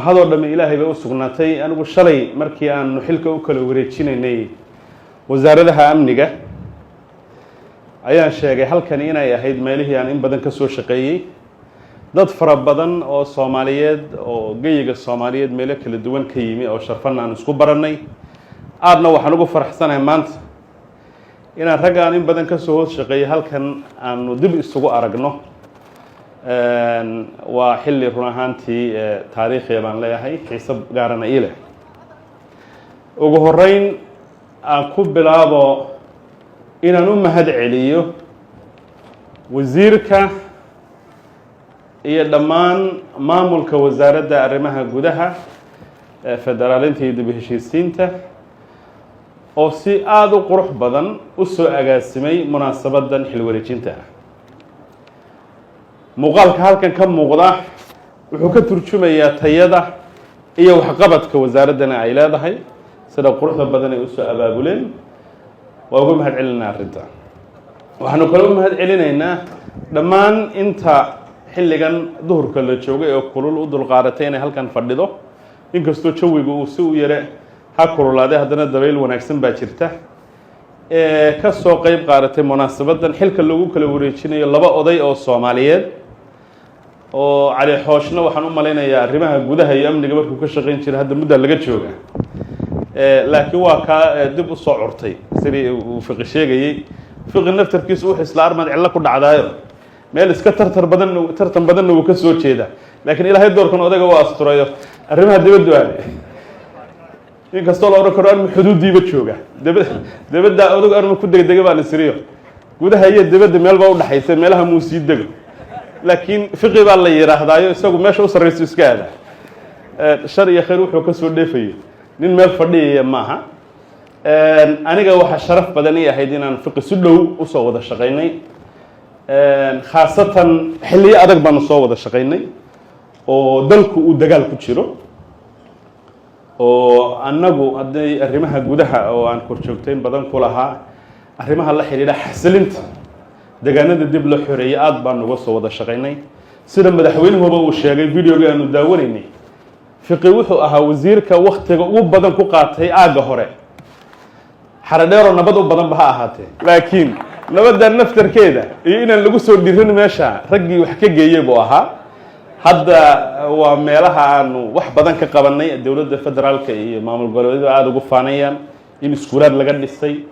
Mahadoo dhamme Ilaahay bay u sugnaatay. Anigu shalay markii aanu xilka u kala wareejinaynay wasaaradaha amniga ayaan sheegay halkani inay ahayd meelihii aan in badan ka soo shaqeeyey. Dad fara badan oo Soomaaliyeed oo geyiga Soomaaliyeed meelo kala duwan ka yimi oo sharfanna aan isku barannay. Aadna waxaan ugu faraxsanahay maanta inaan ragga aan in badan kasoo hoos shaqeeyay halkan aanu dib isugu aragno. Waa xilli run ahaantii taariikhiya baan leeyahay, xiise gaarana ii leh. Ugu horeyn aan ku bilaabo inaan u mahad celiyo wasiirka iyo dhammaan maamulka Wasaaradda Arrimaha Gudaha, Federaalinta iyo dib u heshiisiinta oo si aada u qurux badan u soo agaasimay munaasabaddan xil wareejinta ah. Muuqaalka halkan ka muuqda wuxuu ka turjumayaa tayada iyo waxqabadka wasaaraddana ay leedahay. Sida quruxda badan ay usoo abaabuleen waa uga mahad celinaynaa arrinta. Waxaanu kale u mahad celinaynaa dhammaan inta xilligan duhurka la joogay oo kulul u dulqaadatay inay halkan fadhido. Inkastoo jawigu uu si u yare ha kululaaday, haddana dabayl wanaagsan baa jirta ee ka soo qeyb qaadatay munaasabaddan xilka lagu kala wareejinayo laba oday oo Soomaaliyeed oo Cali Xooshna waxaan u malaynayaa arrimaha gudaha iyo amniga markuu ka shaqayn jiray, hadda muddaa laga jooga, laakiin waa kaa dib u soo curtay sidii uu Fiqi sheegayey. Fiqi naftarkiisu wuxuu isla armad cillo ku dhacdaayo meel iska tartar badan, tartan badanna wuu ka soo jeedaa, laakiin Ilaahay doorkan odayga waa asturayo. Arrimaha dibaddu aade, inkastoo la odhan karo armu xuduuddiiba jooga daba dibadda, odagu armu ku degdega baan isiriyo. Gudaha iyo dibadda meel baa udhaxaysa, meelaha muu sii dego, laakiin Fiqi baa la yidhaahdaayo isagu meesha u sarrayso iska aada. Shar iyo khayr wuxuu ka soo dheefayo nin meel fadhiyaya maaha. Aniga waxaa sharaf badan ii ahayd inaan Fiqi si dhow usoo wada shaqaynay, khaasatan xilliyo adag baanu soo wada shaqaynay oo dalku uu dagaal ku jiro, oo annagu hadday arrimaha gudaha oo aan korjoogteyn badan ku lahaa, arrimaha la xidhiidha xasilinta deegaanada dib loo xoreeyey, aada baanu uga soo wada shaqaynay. Sida madaxweynuhuba uu sheegay videoga aanu daawanaynay, Fiqi wuxuu ahaa wasiirka waktiga ugu badan ku qaatay aagga hore. Xaradheeroo nabad u badanba ha ahaatee, laakiin nabaddan naftarkeeda iyo inaan lagu soo dhirin meesha raggii wax ka geeyey buu ahaa. Hadda waa meelaha aanu wax badan ka qabanay, dowladda federaalka iyo maamul goboleedyadu aada ugu faanayaan in iskuulaad laga dhisay,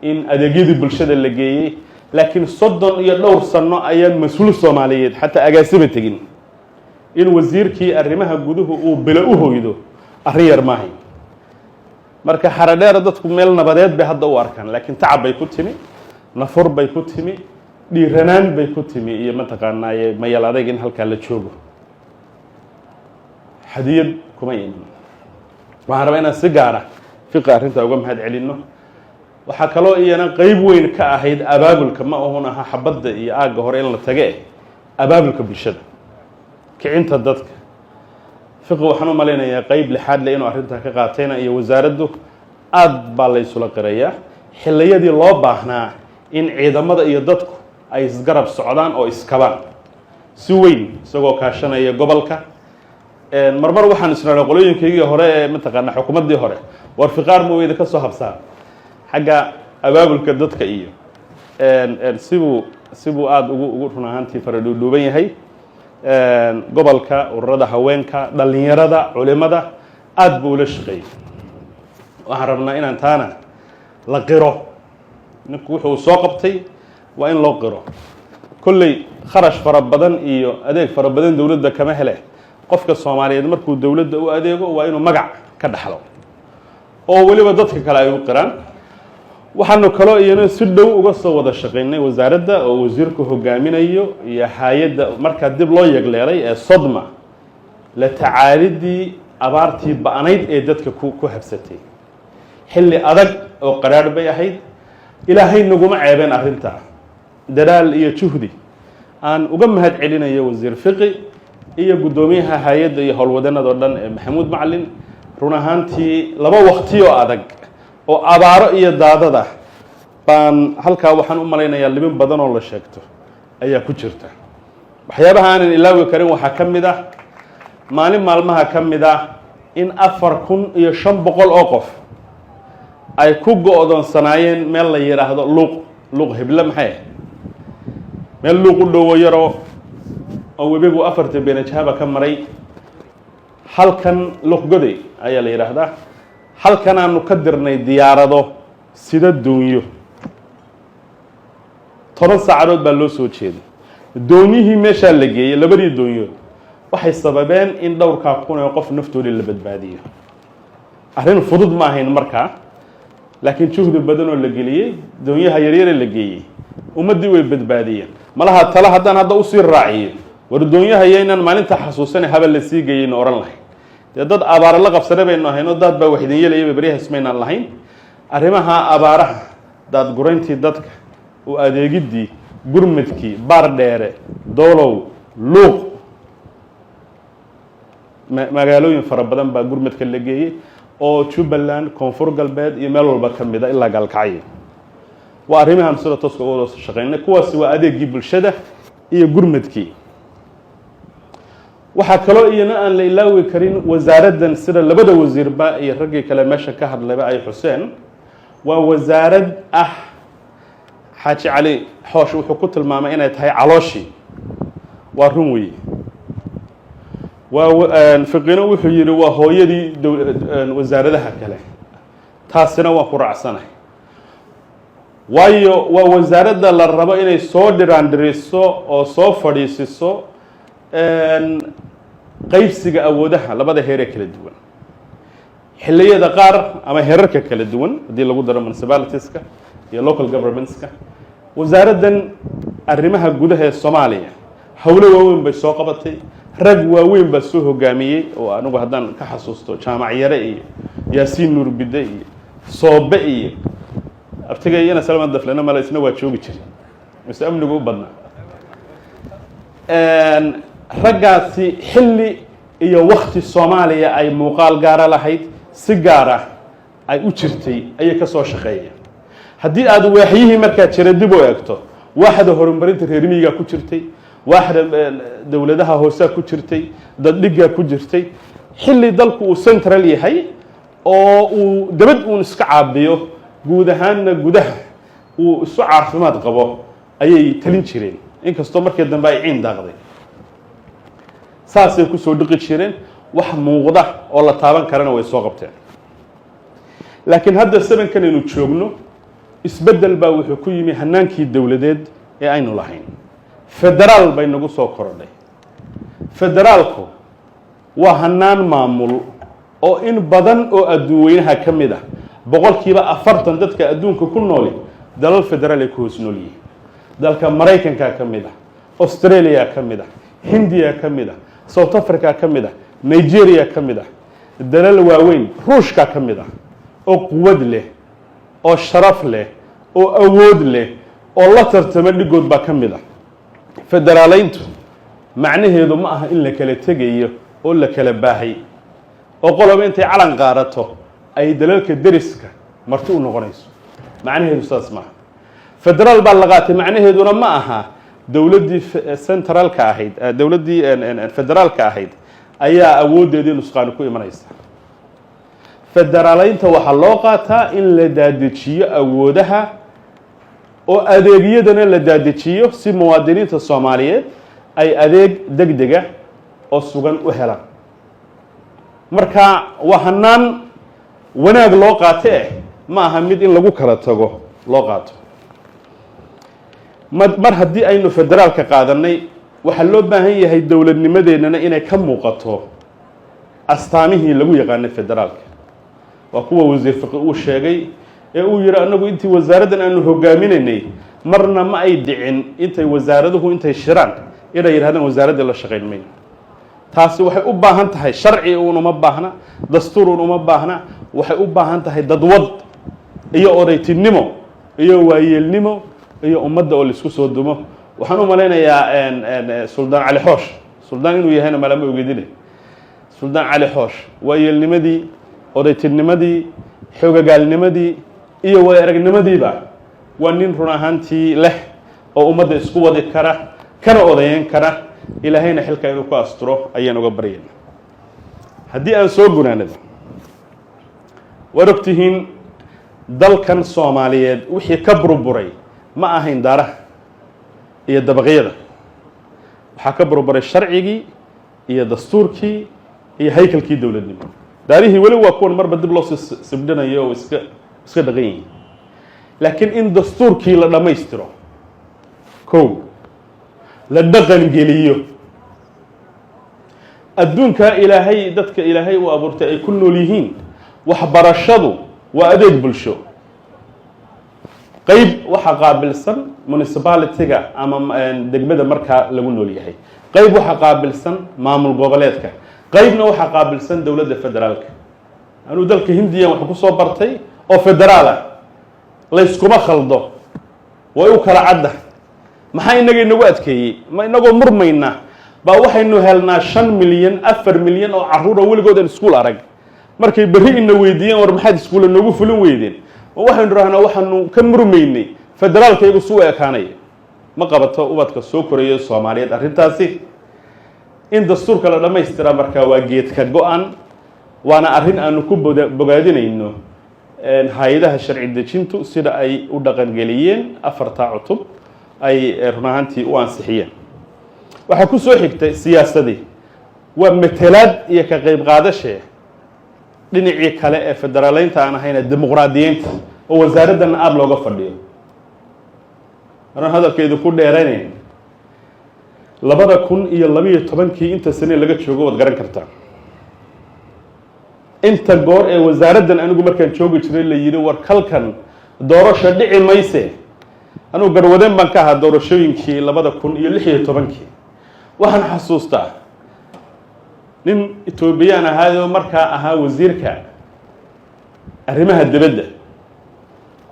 in adeegyadii bulshada la geeyey, laakiin 30 iyo dhowr sano ayaan mas-uul Soomaaliyeed xataa agaasima tegin. In wasiirkii arrimaha guduhu uu bilo u hoydo arrin yar maahay. Marka Xaradheera dadku meel nabadeed bay hadda u arkaan, laakiin tacab bay ku timi, nafur bay ku timi, dhiiranaan bay ku timi iyo mataqaanaaye mayal adayg in halkaa la joogo. Hadiyad kuma iman. Waxaan rabaa inaan si gaara Fiqi arrintaa uga mahad celinno. Waxaa kaloo iyana qeyb weyn ka ahayd abaabulka, ma uhun aha xabadda iyo aagga hore in la tage, abaabulka bulshada, kicinta dadka. Fiqi waxaan u malaynayaa qeyb lixaad le inuu arrintaa ka qaatayna iyo wasaaraddu aad baa la ysula qirayaa. Xilliyadii loo baahnaa in ciidamada iyo dadku ay isgarab socdaan oo iskabaan si weyn, isagoo kaashanaya gobolka. Marmar waxaan isnaa qolooyinkaygii hore ee mataqaana xukuumaddii hore, war fiqaar ma weyda ka soo habsaan xagga abaabulka dadka iyo sibuu aada ugu run ahaantii fara dhuudhuuban yahay. Gobolka, ururada haweenka, dhalinyarada, culimada aada buu ula shaqeeyey. Waxaan rabnaa inaan taana la qiro. Ninku wuxuu soo qabtay waa in loo qiro. Kolley kharash fara badan iyo adeeg fara badan dowladda kama hele. Qofka Soomaaliyeed markuu dowladda u adeego waa inuu magac ka dhaxlo oo weliba dadka kale ay u qiraan. Waxaanu kaloo iyana si dhow uga soo wada shaqaynay wasaaradda oo wasiirku hogaaminayo iyo hay-adda markaa dib loo yegleelay ee SODMA la tacaalidii abaartii ba'nayd ee dadka ku habsatay. Xilli adag oo qaraadh bay ahayd. Ilaahay naguma ceebeen arrintaa. Dadaal iyo juhdi aan uga mahad celinayo Wasiir Fiqi iyo guddoomiyaha hay-adda iyo howlwadanada oo dhan ee Maxamuud Macalin. Run ahaantii laba wakti oo adag oo abaaro iyo daadad ah baan halkaa waxaan u malaynayaa libin badan oo la sheegto ayaa ku jirta. Waxyaabaha aanan ilaawi karin waxaa ka mid ah Maalin maalmaha ka mid ah in 4500 oo qof ay ku go-doonsanaayeen meel la yidhaahdo Luuq, Luuq Hible, maxay ahayd, meel Luuq u dhowo yaroo oo webigu afarta beenajahaba ka maray. Halkan Luuq Goday ayaa la yidhaahdaa. Halkan aanu ka dirnay diyaarado sida doonyo, 10 saacadood baa loo soo jeeday. Doonyihii meeshaa la geeyey, labadii doonyood, waxay sababeen in dhowrkaa kun ee qof naftoodii la badbaadiyo. Arrin fudud ma ahayn markaa, laakiin juhdi badan oo la geliyey, doonyaha yaryare la geeyey, ummaddii way badbaadiyeen. Malaha tale haddaan hadda usii raaciyo, war doonyaha iyo inaan maalinta xasuusanay haba la sii geeyeyna odhan lahayn. Dee dad abaara la qabsana baynu ahayn oo daad baa wax idin yeelayaba beryahaas maynaan lahayn. Arrimaha abaaraha, daadgurayntii dadka, u adeegiddii, gurmadkii Baar Dheere, Doolow, Luuq, magaalooyin fara badan baa gurmadka la geeyey oo Jubbaland, Koonfur Galbeed iyo meel walba ka mid a, ilaa Gaalkacyo. Waa arrimahaan sida tooska uga wada shaqeynay. Kuwaasi waa adeegii bulshada iyo gurmadkii. Waxaa kaloo iyana aan la ilaawi karin wasaaraddan, sida labada wasiirba iyo raggii kale meesha ka hadlayba ay xuseen, waa wasaarad ah, Xaaji Cali Xoosh wuxuu ku tilmaamay inay tahay calooshii. Waa run weeye. Waa Fiqino wuxuu yidhi waa hooyadii wasaaradaha kale. Taasina waan ku raacsanahay, waayo waa wasaaradda la rabo inay soo dhiraandhiriso oo soo fadhiisiso qaybsiga awoodaha labada heer ee kala duwan, xilliyada qaar ama heerarka kala duwan, haddii lagu daro municipalitiska iyo local governmentska. Wasaaraddan arrimaha gudaha ee Soomaaliya howlo waaweyn bay soo qabatay, rag waaweyn baa soo hogaamiyey oo anigu haddaan ka xasuusto Jaamac Yare iyo Yaasiin Nuur Bide iyo Soobe iyo abtiga iyana Salman Daflena male, isna waa joogi jiray mise amnigu u badnaa. Raggaasi xilli iyo wakti Soomaaliya ay muuqaal gaara lahayd, si gaara ay u jirtay, ayay ka soo shaqeeyeen. Haddii aad waaxyihii markaa jira dib u eegto, waaxda horumarinta reer miyigaa ku jirtay, waaxda dowladaha hoosaa ku jirtay, daddhiggaa ku jirtay. Xilli dalku uu central yahay oo uu dabad uun iska caabiyo, guud ahaanna gudaha uu isu caafimaad qabo ayay talin jireen, inkastoo markii dambe ay ciin daaqday. Saasay kusoo dhiqi jireen, wax muuqda oo la taaban karana way soo qabteen. Laakiin hadda sabankan aynu joogno, isbeddel baa wuxuu ku yimi hanaankii dowladeed ee aynu lahayn. Federaal bay nagu soo korodhay. Federaalku waa hanaan maamul oo in badan oo adduun weynaha ka mid ah, 40% dadka adduunka ku nooli dalal federaal ay ku hoos nool yihiin. Dalka Maraykanka ka mid ah, Australia ka mid ah, Hindiya ka mid ah, South Africa ka mid ah, Nigeria ka mid ah, dalal waaweyn, Ruushka ka mid ah, oo quwad leh oo sharaf leh oo awood leh oo la tartama dhigood baa ka mid ah. Federaaleyntu macnaheedu ma aha in la kala tegayo oo la kala baahay oo qoloba intay calan qaadato ay dalalka deriska marti u noqonayso. Macnaheedu saas maaha. Federaal baa la qaatay macnaheeduna ma aha dowladdii centralka ahayd, dowladdii federaalka ahayd ayaa awooddeedii nusqaani ku imanaysa. Federaaleynta waxaa loo qaataa in la daadejiyo awoodaha oo adeegyadana la daadejiyo, si muwaadiniinta Soomaaliyeed ay adeeg deg dega oo sugan u helaan. Marka waa hanaan wanaag loo qaato eh, ma aha mid in lagu kala tago loo qaato. Mar haddii aynu federaalka qaadanay, waxaa loo baahan yahay dowladnimadeennana inay ka muuqato astaamihii lagu yaqaanay federaalka. Waa kuwa Wasiir Fiqi uu sheegay ee uu yihi, annagu intii wasaaraddan aanu hogaaminaynay marna ma ay dhicin intay wasaaraduhu intay shiraan inay yidhahdaan wasaaraddii la shaqayn mayno. Taasi waxay u baahan tahay sharci uun uma baahna, dastuur uun uma baahna, waxay u baahan tahay dadwad iyo odaytinimo iyo waayeelnimo iyo ummadda oo laisku soo dumo. Waxaan u malaynayaa Suldaan Cali Xoosh, suldaan inuu yahayna malama ogedine, Suldaan Cali Xoosh waayeelnimadii, odaytinnimadii, xoogagaalnimadii iyo way aragnimadiiba waa nin run ahaantii leh oo ummadda isku wadi kara kana odayeyn kara. Ilaahayna xilka inuu ku asturo ayaan uga baryayna. Haddii aan soo gunaanado, waad ogtihiin dalkan Soomaaliyeed wixii ka burburay ma ahayn daaraha iyo dabaqyada. Waxaa ka burburay sharcigii iyo dastuurkii iyo haykalkii dowladnimo. Daarihii weli waa kuwan marba dib loo sii sibdhinayo oo iska dhaqan yihiin, laakiin in dastuurkii la dhammaystiro, kow, la dhaqan geliyo, adduunkaa Ilaahay dadka Ilaahay uu abuurtay ay ku nool yihiin. Waxbarashadu waa adeeg bulsho. Qeyb waxaa qaabilsan municipality-ga ama degmada markaa lagu nool yahay, qeyb waxaa qaabilsan maamul goboleedka, qeybna waxaa qaabilsan dowladda federaalka. Anuu dalka Hindiyan wax ku soo bartay oo federaal ah, layskuma khaldo, way u kala cadda. Maxaa inaga inagu adkeeyey? Ma inagoo murmayna baa waxaynu helnaa 5 milyan, 4 milyan oo carruura weligood aan iskuul arag? Markay berri ina weydiiyeen, "War maxaad iskuulla noogu fulin weydeen?" oo waxaynu rahnaa, "Waxaanu ka murmaynay federaalka iyagu su u ekaanaya." Ma qabato ubadka soo koraya Soomaaliyeed arrintaasi. In dastuurka la dhammaystiraa markaa waa geedka go-an, waana arrin aanu ku bogaadinayno hay-adaha sharci dejintu sida ay u dhaqangeliyeen afartaa cutub ay run ahaantii u ansixiyeen. Waxaa ku soo xigtay siyaasadii, waa metelaad iyo ka qayb qaadashee dhinacii kale ee federaaleynta aan ahayna, dimuqraadiyeynta, oo wasaaraddan aada looga fadhiyo. Anaan hadalkaydu ku dheeranayn, 2012-kii inta sane laga joogo waad garan kartaa inta goor ee wasaaraddan anigu markaan joogi jiray la yidhi, "War kalkan doorasho dhici mayse." Anugu garwadeen baan ka ahaa doorashooyinkii 2016-kii. Waxaan xasuustaa nin Etoobiyaan ahaayoo markaa ahaa wasiirka arrimaha dibadda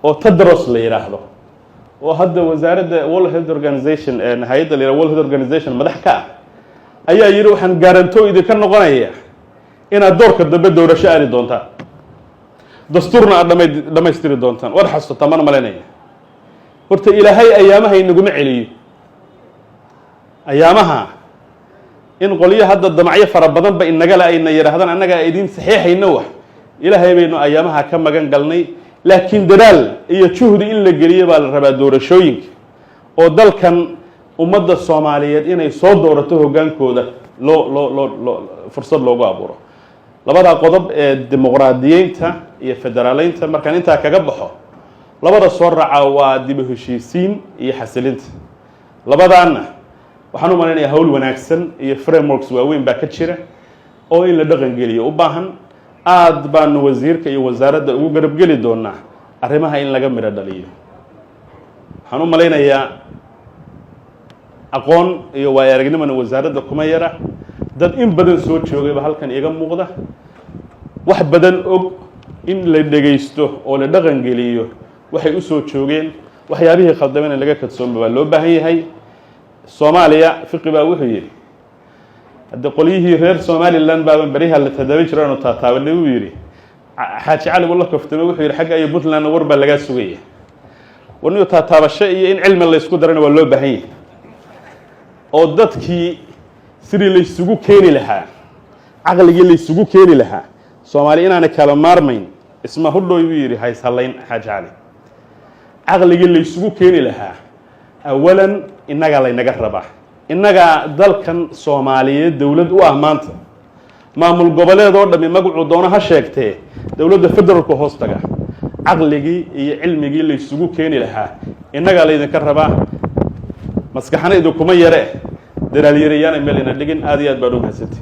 oo Tedros la yidhaahdo, oo hadda wasaaradda World Health Organization, hay-adda la yidhahdo World Health Organization madax ka ah, ayaa yidhi, "Waxaan guarantee idinka noqonaya inaad doorka dambe doorasho aadi doontaan, dastuurna aad dhamaystiri doontaan." Waad xasuusataa, mana malaynaya. Horta Ilaahay ayaamaha inaguma celiyo, ayaamaha in qolyo hadda damacyo fara badanba inagale ayna yidhaahdaan, "Annagaa idiin saxiixayno wax." Ilaahay baynu ayaamaha ka magan galnay, laakiin dadaal iyo juhdi in la geliyo baa la rabaa doorashooyinka, oo dalkan ummadda Soomaaliyeed inay soo doorato hoggaankooda loo fursad loogu abuuro. Labada qodob ee dimuqraadiyeynta iyo federaaleynta markaan intaa kaga baxo, labada soo raaca waa dib u heshiisiin iyo xasilinta. Labadaanna waxaan u malaynayaa hawl wanaagsan iyo frameworks waaweyn baa ka jira oo in la dhaqan geliyo u baahan. Aad baanu wasiirka iyo wasaaradda ugu garabgeli doonaa arrimaha in laga midho dhaliyo. Waxaan u malaynayaa aqoon iyo waayo aragnimona wasaaradda kuma yara. Dad in badan soo joogayba halkan iiga muuqda, wax badan og. In la dhegaysto oo la dhaqan geliyo waxay u soo joogeen, waxyaabihii khaldamena laga kadsooma baa loo baahan yahay. Soomaaliya Fiqi baa wuxuu yidhi, hadde qolyihii reer Somaliland baaban beryaha la tadaaban jira anu taataabanay, uu yidhi. Xaaji Cali buu la kaftamay, wuxuu yidhi, xagga iyo Puntlandna war baa lagaa sugaya. Warniyo taataabasho iyo in cilmi laysku darana waa loo baahan yahay, oo dadkii sidii laysugu keeni lahaa, caqligii laysugu keeni lahaa, Soomaali inaanay kala maarmayn. Isma hudhooy, buu yidhi, hayshallayn Xaaji Cali. Caqligii laysugu keeni lahaa awalan innagaa laynaga rabaa, innagaa dalkan Soomaaliyeed dowlad u ah. Maanta maamul goboleed oo dhammi magacuu doono ha sheegtee, dowladda federaalka hoos taga. Caqligii iyo cilmigii laysugu keeni lahaa innagaa laydinka rabaa. Maskaxna idinkuma yare, dalaalyarayaana meel ina dhigin. Aad iyo aad baan u mahadsantay.